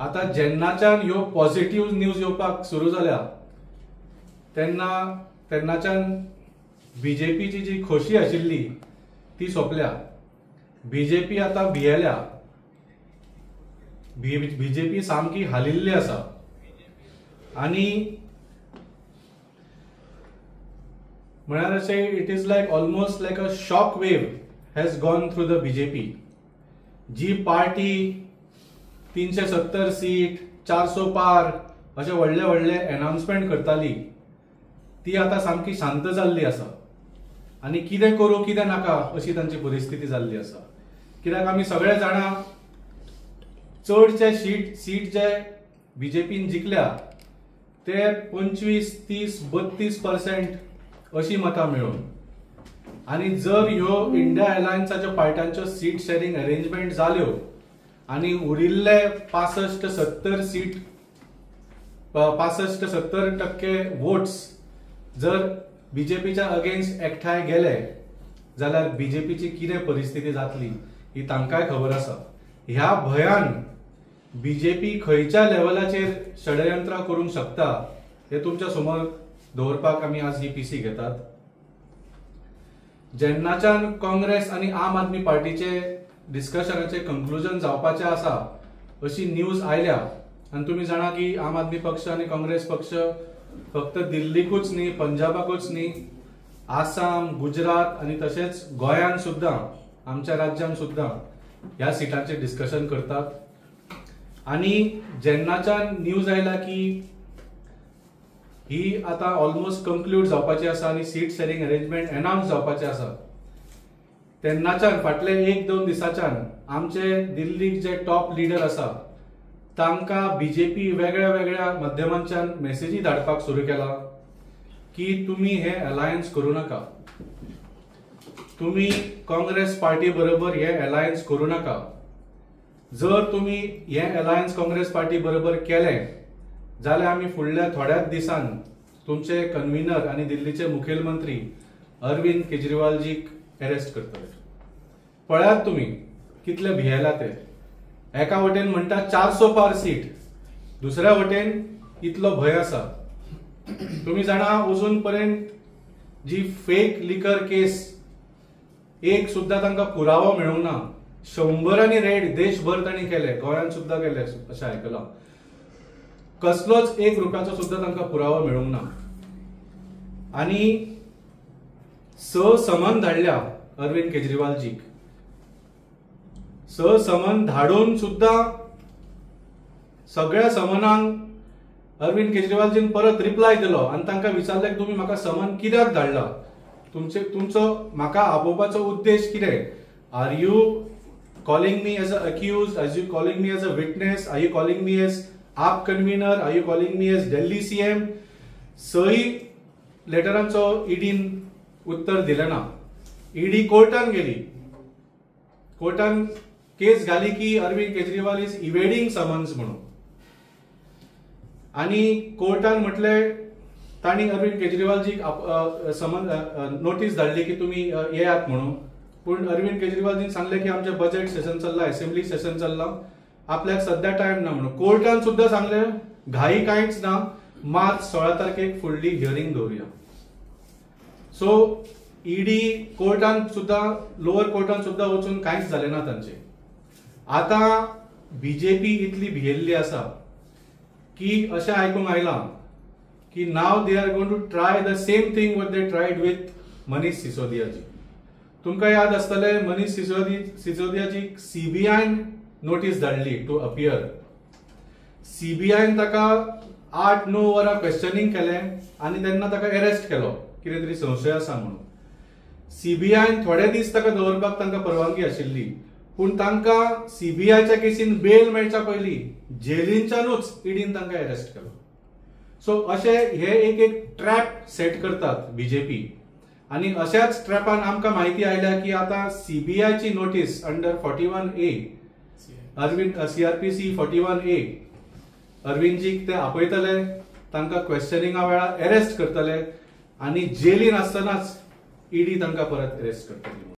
आतां जेन्नाच्यान ह्यो पॉझिटिव्ह न्यूज येवपाक सुरू जाल्या तेन्नाच्यान बीजेपीची जी खोशी आशिल्ली ती सोंपल्या. बीजेपी आतां भियेल्या, बीजेपी सामकी हालिल्ली आसा आनी म्हळ्यार अशें it is like almost like a shock wave has gone through the BJP. Ji party 370 seat 400 पार अशे व्हडले व्हडले अनाउन्समेंट करताली ती आतां सामकी शांत जाल्ली आसा आनी कितें करूं कितें नाका अशी तांची परिस्थिती जाल्ली आसा. कित्याक आमी सगळे जाणा चडशे सीट जे बीजेपीन जिखल्या ते 25, 30, 32% अशी मतां मेळून आनी जर ह्यो इंडिया अलायन्साच्या पार्ट्यांच्यो सीट शेरिंग अरेंजमेंट जाल्यो आनी उरिल्ले 65-70 सीट 65-70% वोट्स जर बीजेपीच्या अगेन्स्ट एकठांय गेले जाल्यार बीजेपीची कितें परिस्थिती जातली ही तांकांय खबर आसा. ह्या भंयान बीजेपी खंयच्या लेवलाचेर षडयंत्रां करूंक शकता हे तुमच्या समोर दवरपाक आमी आज ही पीसी घेतात. जेन्नाच्यान काँग्रेस आनी आम आदमी पार्टीचे डिस्कशनाचे कंक्लुजन जावपाचें आसा अशी न्यूज आयल्या आनी तुमी जाणा की आम आदमी पक्ष आनी काँग्रेस पक्ष फक्त दिल्लीकूच न्ही, पंजाबाकूच न्ही, आसाम, गुजरात आनी तशेंच गोंयान सुद्दां, आमच्या राज्यान सुद्दां ह्या सिटांचेर डिस्कशन करतात. आनी जेन्नाच्यान न्यूज आयला की ही आतां ऑलमोस्ट कंक्लूड जावपाची आसा आनी सीट शेरिंग अरेंजमेंट अनाउन्स जावपाचें आसा तेन्नाच्यान फाटले 1-2 दिसाच्यान आमचे दिल्लीक जे टॉप लिडर आसा तांकां बीजेपी वेगळ्या वेगळ्या माध्यमांच्यान मेसेजी धाडपाक सुरू केला की तुमी हे अलायन्स करूं नाका, तुमी काँग्रेस पार्टी बरोबर हे अलायन्स करूं नाका. जर तुमी हे अलायन्स काँग्रेस पार्टी बरोबर केलें जाल्यार आमी फुडल्या थोड्याच दिसान तुमचे कन्व्हिनर आनी दिल्लीचे मुखेलमंत्री अरविंद केजरीवालजीक अरेस्ट करतले. पळयात तुमी कितले भियेला ते. एका वटेन म्हणटा 400 पार सीट, दुसऱ्या वटेन इतलो भंय आसा. तुमी जाणा अजून पर्यंत जी फेक लिकर केस एक सुद्दां तांकां पुरावो मेळूंक ना. 100रांनी रेड देशभर तांणी केले, गोंयांत सुद्दां केले अशें आयकलां. कसलोच 1 रुपयाचो सुद्दां तांकां पुरावो मेळूंक ना. आनी 6 समन धाडल्या अरविंद केजरीवालजीक. 6 समन धाडून सुद्दां सगळ्या समनांक अरविंद केजरीवालजीन परत रिप्लाय दिलो आनी तांकां विचारलें की तुमी म्हाका समन कित्याक धाडला, तुमचो म्हाका आपोवपाचो उद्देश कितें? Are you calling me as a accused? Are you calling me as a witness? Are you calling me as AAP convener? Are you calling me as Delhi CM? 6 लेटरांचो ईडीन उत्तर दिलें ना. ईडी कोर्टान गेली, कोर्टान केस घाली की Arvind Kejriwal is evading summons म्हणून. आनी कोर्टान म्हटलें तांणी अरविंद केजरीवालजीक समन नोटीस धाडली की तुमी येयात म्हणून. पूण अरविंद केजरीवालजीन सांगलें की आमचें बजेट सेशन चल्लां, असेंब्ली सेशन चल्लां, आपल्याक सद्या टायम ना म्हणून. कोर्टान सुद्दां सांगलें घाई कांयच ना, मार्च 16 तारखेक फुडली हियरींग दवरुया. सो ईडी कोर्टान सुद्दां, लोअर कोर्टान सुद्दां वचून कांयच जालें ना तांचें. आतां बीजेपी इतली भियेल्ली आसा की अशें आयकूंक आयलां की now they are going to try the same thing what they tried with Manish सिसोदियाजी. तुमकां याद आसतलें मनीष सिसोदियाजीक सीबीआयन नोटीस धाडली टू अपियर. सीबीआयन ताका 8-9 वरां क्वेश्चनिंग केलें आनी तेन्ना ताका अरेस्ट केलो, कितें तरी संशय आसा म्हणून. सीबीआयन थोडे दीस ताका दवरपाक तांकां परवानगी आशिल्ली, पूण तांकां सीबीआयच्या केसीन बेल मेळच्या पयलीं जेलींच्यानूच ईडीन तांकां अरेस्ट केलो. सो अशे हे एक एक ट्रॅप सेट करतात बीजेपी आनी अशाच ट्रॅपान आमकां म्हायती आयल्या की आतां सीबीआयची notice under 41A Arvind CrPC 41A अरविंदजीक ते आपयतले, तांकां क्वेश्चनिंगा वेळार अरेस्ट करतले आनी जेलीन आसतनाच ईडी तांकां परत अरेस्ट करतली.